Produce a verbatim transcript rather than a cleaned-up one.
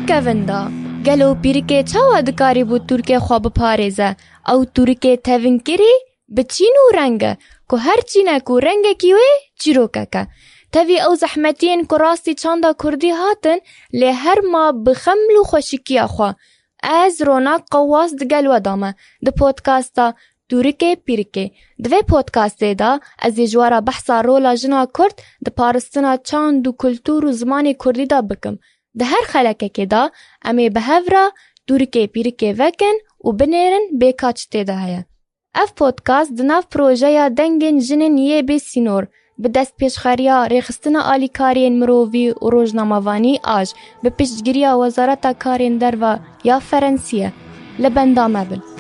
Kevin da, gelo pîrikê çawa dikarîbû tûrikê xwe biparêze? Ew tûrikê tevinkirî bi çîn û reng e, ku her çînek û rengekî wê çîrokek e. Tevî ew zehmetiyên ku rastî çanda kurdî hatin, lê her ma bi xeml û xweşikiya xwe. Ez Ronak Qewas digel we dame di podkasta Tûrikê Pîrikê. Di vê podkastê de ez ê ji we re behsa rola jina kurd di paristina çand û kultûr û zimanê kurdî de bikim. Di her xelekekê de em ê bi hev re tûrikê pîrikê vekin û binêrin bê ka çi tê de heye. Ev podcast di nav projeya Dengên Jinên Yê Bê Sînor bi destpêşxeriya Rêxistina Alîkariyên Mirovî û Rojnamevanî aj bi piştgiriya Wezareta Karên Derve ya Ferensî ye. Li benda me bin.